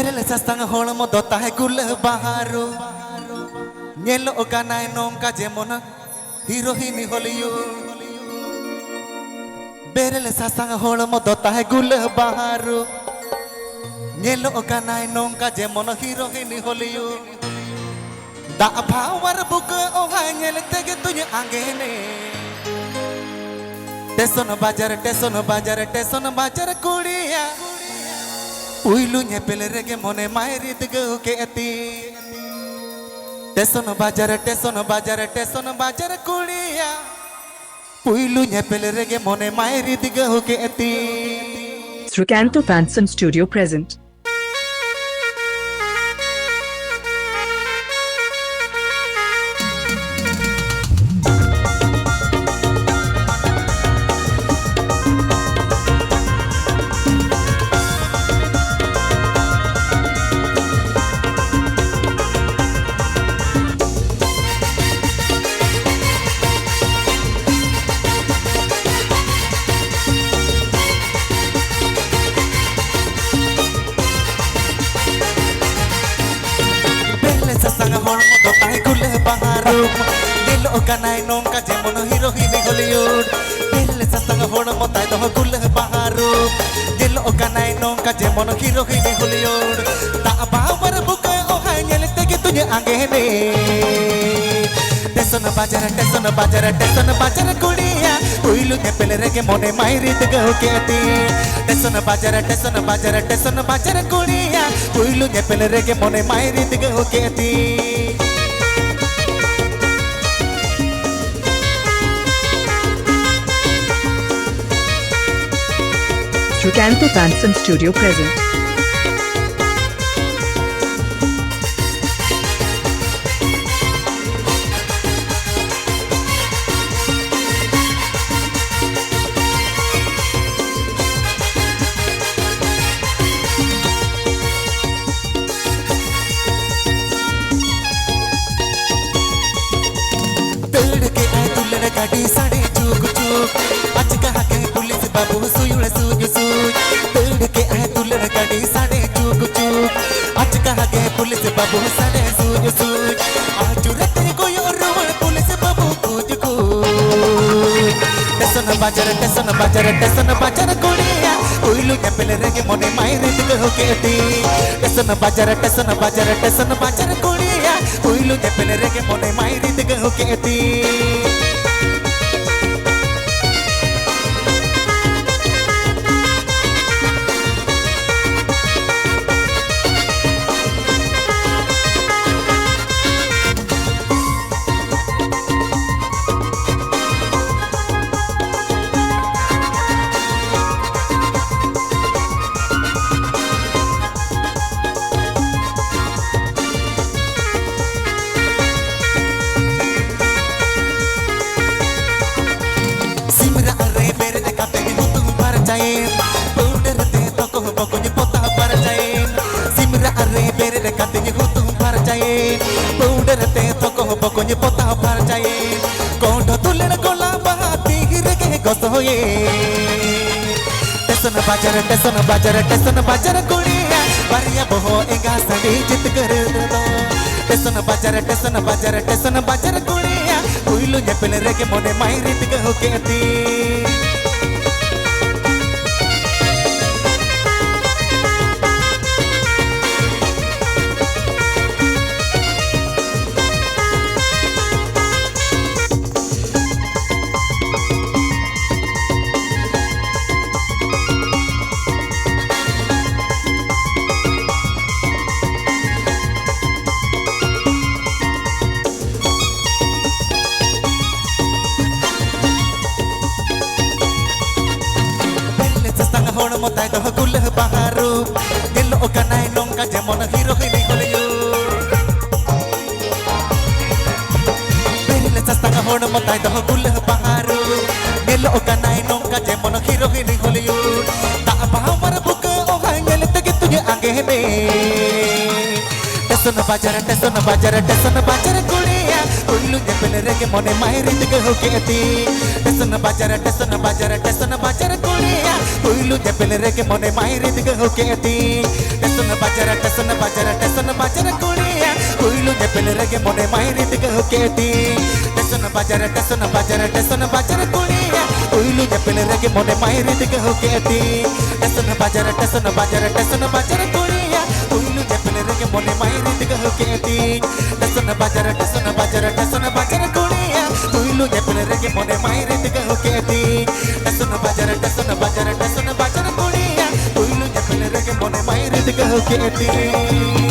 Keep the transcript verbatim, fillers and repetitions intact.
ᱵᱮᱨᱮᱞ ᱥᱟᱥᱟᱝ ᱦᱚᱲᱢᱚ ᱫᱚ ᱛᱟᱦᱮᱸ ᱜᱩᱞᱟᱹ ᱵᱟᱦᱟᱨᱩ, ᱧᱮᱞᱚᱜ ᱠᱟᱱᱟᱭ ᱱᱚᱝᱠᱟ ᱡᱮᱢᱚᱱ ᱦᱤᱨᱳᱦᱤᱱ ᱦᱚᱞᱤᱭᱩᱰ᱾ ᱵᱮᱨᱮᱞ ᱥᱟᱥᱟᱝ ᱦᱚᱲᱢᱚ ᱫᱚ ᱛᱟᱦᱮᱸ ᱜᱩᱞᱟᱹ ᱵᱟᱦᱟᱨᱩ, ᱧᱮᱞᱚᱜ ᱠᱟᱱᱟᱭ ᱱᱚᱝᱠᱟ ᱡᱮᱢᱚᱱ ᱦᱤᱨᱳᱦᱤᱱ ᱦᱚᱞᱤᱭᱩᱰ᱾ ᱫᱟᱜ ᱵᱷᱟᱶᱟᱨ ᱵᱩᱠᱟᱹ ᱚᱦᱟᱭ ᱧᱮᱞ ᱛᱮᱜᱮ ᱛᱩᱧ ᱟᱸᱜᱮᱱᱮ᱾ ᱴᱮᱥᱚᱱ ᱵᱟᱡᱟᱨ, ᱴᱮᱥᱚᱱ ᱵᱟᱡᱟᱨ, ᱴᱮᱥᱚᱱ ᱵᱟᱡᱟᱨ ᱠᱩᱲᱤᱭᱟ, ᱯᱩᱭᱞᱩ ᱧᱮᱯᱮᱞ ᱨᱮᱜᱮ ᱢᱚᱱᱮ ᱢᱟᱭ ᱨᱤᱫᱜᱟᱹᱣ ᱠᱮᱫ ᱛᱤᱧ᱾ ᱴᱮᱥᱚᱱ ᱵᱟᱡᱟᱨ, ᱴᱮᱥᱚᱱ ᱵᱟᱡᱟᱨ, ᱴᱮᱥᱚᱱ ᱵᱟᱡᱟᱨ ᱠᱩᱲᱤᱭᱟ, ᱯᱩᱭᱞᱩ ᱧᱮᱯᱮᱞ ᱨᱮᱜᱮ ᱢᱚᱱᱮ ᱢᱟᱭ ᱨᱤᱫᱜᱟᱹᱣ ᱠᱮᱫ ᱛᱤᱧ᱾ Srikanto Fanson Studio present. ᱵᱮᱨᱮᱞ ᱥᱟᱥᱟᱝ ᱦᱚᱲᱢᱚ ᱫᱚ ᱛᱟᱦᱮᱸ ᱜᱩᱞᱟᱹ ᱵᱟᱦᱟ ᱨᱩᱯ᱾ ᱧᱮᱞᱚᱜ ᱠᱟᱱᱟᱭ ᱱᱚᱝᱠᱟ ᱡᱮᱢᱚᱱ ᱦᱤᱨᱳᱦᱤᱱ ᱦᱚᱞᱤᱭᱩᱰ᱾ ᱵᱮᱨᱮᱞ ᱥᱟᱥᱟᱝ ᱦᱚᱲᱢᱚ ᱛᱟᱭ ᱫᱚ ᱜᱩᱞᱟᱹ ᱵᱟᱦᱟ ᱨᱩᱯ᱾ ᱧᱮᱞᱚᱜ ᱠᱟᱱᱟᱭ ᱱᱚᱝᱠᱟ ᱡᱮᱢᱚᱱ ᱦᱤᱨᱳᱦᱤᱱ ᱦᱚᱞᱤᱭᱩᱰ᱾ ᱫᱟᱜ ᱵᱟᱣᱟᱨ ᱵᱩᱠᱟᱹ ᱚᱦᱟᱭ ᱧᱮᱞ ᱛᱮᱜᱮ ᱛᱩᱧ ᱟᱸᱜᱮᱱᱮ᱾ ᱴᱮᱥᱚᱱ ᱵᱟᱡᱟᱨ, ᱴᱮᱥᱚᱱ ᱵᱟᱡᱟᱨ, ᱴᱮᱥᱚᱱ ᱵᱟᱡᱟᱨ ᱠᱩᱲᱤᱭᱟ, ᱯᱩᱭᱞᱩ ᱧᱮᱯᱮᱞ ᱨᱮᱜᱮ ᱢᱚᱱᱮ ᱢᱟᱭ ᱨᱤᱫᱜᱟᱹᱣ ᱠᱮᱫ ᱛᱤᱧ᱾ ᱴᱮᱥᱚᱱ ᱵᱟᱡᱟᱨ, ᱴᱮᱥᱚᱱ ᱵᱟᱡᱟᱨ, ᱴᱮᱥᱚᱱ ᱵᱟᱡᱟᱨ ᱠᱩᱲᱤᱭᱟ, ᱯᱩᱭᱞᱩ ᱧᱮᱯᱮᱞ ᱨᱮᱜᱮ ᱢᱚᱱᱮ ᱢᱟᱭ ᱨᱤᱫᱜᱟᱹᱣ ᱠᱮᱫ ᱛᱤᱧ᱾ Srikanto Fanson Studio present. ᱫᱟᱹᱲ ᱠᱮᱜᱼᱟᱭ ᱫᱩᱞᱟᱹᱲ ᱜᱟᱹᱰᱤ ᱥᱟᱰᱮ ᱪᱩᱠ ᱪᱩᱠ᱾ ᱟᱪᱠᱟ ᱦᱟᱸᱜᱮ ᱯᱩᱞᱤᱥ ᱵᱟᱹᱵᱩ ᱥᱩᱭᱩᱲ ᱥᱩᱡ ᱥᱩᱡ᱾ ᱫᱟᱹᱲ ᱠᱮᱜᱼᱟᱭ ᱫᱩᱞᱟᱹᱲ ᱜᱟᱹᱰᱤ ᱵᱟᱡᱟᱨ ᱴᱮᱥᱚᱱ ᱵᱟᱡᱟᱨ ᱴᱮᱥᱚᱱ ᱵᱟᱡᱟᱨ ᱠᱩᱲᱤᱭᱟ, ᱯᱩᱭᱞᱩ ᱧᱮᱯᱮᱞ ᱨᱮᱜᱮ ᱢᱚᱱᱮ ᱢᱟᱭ ᱨᱤᱫ ᱜᱟᱹᱦᱩ ᱠᱮᱫ ᱛᱤᱧ᱾ ᱴᱮᱥᱚᱱ ᱵᱟᱡᱟᱨ ᱴᱮᱥᱚᱱ ᱵᱟᱡᱟᱨ ᱴᱮᱥᱚᱱ ᱵᱟᱡᱟᱨ ᱠᱩᱲᱤᱭᱟ, ᱯᱩᱭᱞᱩ ᱧᱮᱯᱮᱞ ᱨᱮᱜᱮ ᱢᱚᱱᱮ ᱢᱟᱭ ᱨᱤᱫ ᱜᱟᱹᱦᱩ ᱠᱮᱫ ᱛᱤᱧ᱾ ᱥᱤᱢᱨᱟᱜ ᱨᱮ ᱵᱮᱨᱮᱫ ᱠᱟᱛᱮ ᱦᱩᱛᱩᱢ ᱯᱷᱟᱨᱪᱟᱭᱮᱱ, ᱯᱟᱣᱰᱟᱨ ᱛᱮ ᱛᱚᱠᱚ ᱵᱚᱠᱚᱧ ᱯᱚᱛᱟᱣ ᱯᱷᱟᱨᱪᱟᱭᱮᱱ᱾ ᱥᱤᱢᱨᱟᱜ ᱨᱮ ᱵᱮᱨᱮᱫ ᱠᱟᱛᱮ ᱦᱩᱛᱩᱢ ᱯᱷᱟᱨᱪᱟᱭᱮᱱ, ᱯᱟᱣᱰᱟᱨ ᱛᱮ ᱛᱚᱠᱚ ᱵᱚᱠᱚᱧ ᱯᱚᱛᱟᱣ ᱯᱷᱟᱨᱪᱟᱭᱮᱱ᱾ ᱠᱚᱸᱰᱷᱚ ᱛᱩᱞᱟᱹᱲ ᱜᱚᱞᱟ ᱵᱟᱦᱟ ᱛᱤ ᱨᱮᱜᱮ ᱜᱚᱥᱚᱭᱮᱱ᱾ ᱴᱮᱥᱚᱱ ᱵᱟᱡᱟᱨ, ᱴᱮᱥᱚᱱ ᱵᱟᱡᱟᱨ, ᱴᱮᱥᱚᱱ ᱵᱟᱡᱟᱨ ᱠᱩᱲᱤᱭᱟ, ᱵᱟᱨᱭᱟ ᱵᱚᱦᱚᱜ ᱮᱸᱜᱟ ᱥᱟᱺᱰᱤ ᱡᱤᱛᱠᱟᱹᱨ ᱫᱚ᱾ ᱴᱮᱥᱚᱱ ᱵᱟᱡᱟᱨ, ᱴᱮᱥᱚᱱ ᱵᱟᱡᱟᱨ, ᱴᱮᱥᱚᱱ ᱵᱟᱡᱟᱨ ᱠᱩᱲᱤᱭᱟ, ᱯᱩᱭᱞᱩ ᱧᱮᱯᱮᱞ ᱨᱮᱜᱮ ᱢᱚᱱᱮ ᱢᱟᱭ ᱨᱤᱫ ᱜᱟᱹᱦᱩ ᱠᱮᱫ ᱛᱤᱧ᱾ ᱵᱮᱨᱮᱞ ᱥᱟᱥᱟᱝ ᱦᱚᱲᱢᱚ ᱛᱟᱭ ᱫᱚ ᱜᱩᱞᱟᱹ ᱵᱟᱦᱟ ᱨᱩᱯ, ᱧᱮᱞᱚᱜ ᱠᱟᱱᱟᱭ ᱱᱚᱝᱠᱟ ᱡᱮᱢᱚᱱ ᱦᱤᱨᱳ ᱦᱤᱨᱤ ᱦᱚᱞᱤᱭᱩᱰ᱾ ᱵᱮᱨᱮᱞ ᱥᱟᱥᱟᱝ ᱦᱚᱲᱢᱚ ᱛᱟᱭ ᱫᱚ ᱜᱩᱞᱟᱹ ᱵᱟᱦᱟ ᱨᱩᱯ, ᱧᱮᱞᱚᱜ ᱠᱟᱱᱟᱭ ᱱᱚᱝᱠᱟ ᱡᱮᱢᱚᱱ ᱦᱤᱨᱳ ᱦᱤᱨᱤ ᱦᱚᱞᱤᱭᱩᱰ᱾ ᱫᱟᱜ ᱵᱟᱦᱟ ᱢᱟᱨ ᱵᱩᱠᱟᱹ ᱚᱦᱟ ᱧᱮᱞ ᱛᱮᱜᱮ ᱛᱩᱡ ᱟᱸᱜᱮᱱᱮ᱾ ᱴᱮᱥᱚᱱ ᱵᱟᱡᱟᱨ, ᱴᱮᱥᱚᱱ ᱵᱟᱡᱟᱨ, ᱴᱮᱥᱚᱱ ᱵᱟᱡᱟᱨ ᱠᱩᱲᱤᱭᱟ, ᱯᱩᱭᱞᱩ ᱧᱮᱯᱮᱞ ᱨᱮᱜᱮ ᱢᱚᱱᱮ ᱢᱟᱭ ᱨᱤᱫ ᱜᱟᱹᱦᱩ ᱠᱮᱫ ᱛᱤᱧ᱾ ᱴᱮᱥᱚᱱ ᱵᱟᱡᱟᱨ, ᱴᱮᱥᱚᱱ ᱵᱟᱡᱟᱨ, ᱴᱮᱥᱚᱱ ᱵᱟᱡᱟᱨ ᱠᱩᱲᱤᱭᱟ, ᱯᱩᱭᱞᱩ ᱧᱮᱯᱮᱞ ᱨᱮᱜᱮ ᱢᱚᱱᱮ ᱢᱟᱭ ᱨᱤᱫ ᱜᱟᱹᱦᱩ ᱠᱮᱫ ᱛᱤᱧ᱾ ᱴᱮᱥᱚᱱ ᱵᱟᱡᱟᱨ, ᱴᱮᱥᱚᱱ ᱵᱟᱡᱟᱨ, ᱴᱮᱥᱚᱱ ᱵᱟᱡᱟᱨ ᱠᱩᱲᱤᱭᱟ, ᱯᱩᱭᱞᱩ ᱧᱮᱯᱮᱞ ᱨᱮᱜᱮ ᱢᱚᱱᱮ ᱢᱟᱭ ᱨᱤᱫ ᱜᱟᱹᱦᱩ ᱠᱮᱫ ᱛᱤᱧ᱾ ᱴᱮᱥᱚᱱ ᱵᱟᱡᱟᱨ, ᱴᱮᱥᱚᱱ ᱵᱟᱡᱟᱨ, ᱴᱮᱥᱚᱱ ᱵᱟᱡᱟᱨ ᱠᱩᱲᱤᱭᱟ, ᱯᱩᱭᱞᱩ ᱧᱮᱯᱮᱞ ᱨᱮᱜᱮ ᱢᱚᱱᱮ ᱢᱟᱭ ᱨᱤᱫ ᱜᱟᱹᱦᱩ ᱠᱮᱫ ᱛᱤᱧ᱾ ᱴᱮᱥᱚᱱ ᱵᱟᱡᱟᱨ, ᱴᱮᱥᱚᱱ ᱵᱟᱡᱟᱨ, ᱴᱮᱥᱚᱱ ᱵᱟᱡᱟᱨ ᱠᱩᱲᱤᱭᱟ᱾ ᱯᱩᱭᱞᱩ ᱧᱮᱯᱮᱞ ᱨᱮᱜᱮ ᱢᱚᱱᱮ ᱢᱟᱭ ᱨᱤᱫ ᱜᱟᱹᱦᱩ ᱠᱮᱫ ᱛᱤᱧ᱾ ᱴᱮᱥᱚᱱ ᱵᱟᱡᱟᱨ, ᱴᱮᱥᱚᱱ ᱵᱟᱡᱟᱨ, ᱴᱮᱥᱚᱱ ᱵᱟᱡᱟᱨ ᱠᱩᱲᱤᱭᱟ᱾ ᱯᱩᱭᱞᱩ ᱧᱮᱯᱮᱞ ᱨᱮᱜᱮ ᱢᱚᱱᱮ ᱢᱟᱭ ᱨᱤᱫ ᱜᱟᱹᱦᱩ ᱠᱮᱫ ᱛᱤᱧ᱾ ᱴᱮᱥᱚᱱ ᱵᱟᱡᱟᱨ, ᱴᱮᱥᱚᱱ ᱵᱟᱡᱟᱨ, ᱴᱮᱥᱚᱱ ᱵᱟᱡᱟᱨ ᱠᱩᱲᱤᱭᱟ᱾ ᱯᱩᱭᱞᱩ ᱧᱮᱯᱮᱞ ᱨᱮᱜᱮ ᱢᱚᱱᱮ ᱢᱟᱭ ᱨᱤᱫ ᱜᱟᱹᱦᱩ ᱠᱮᱫ ᱛᱤᱧ᱾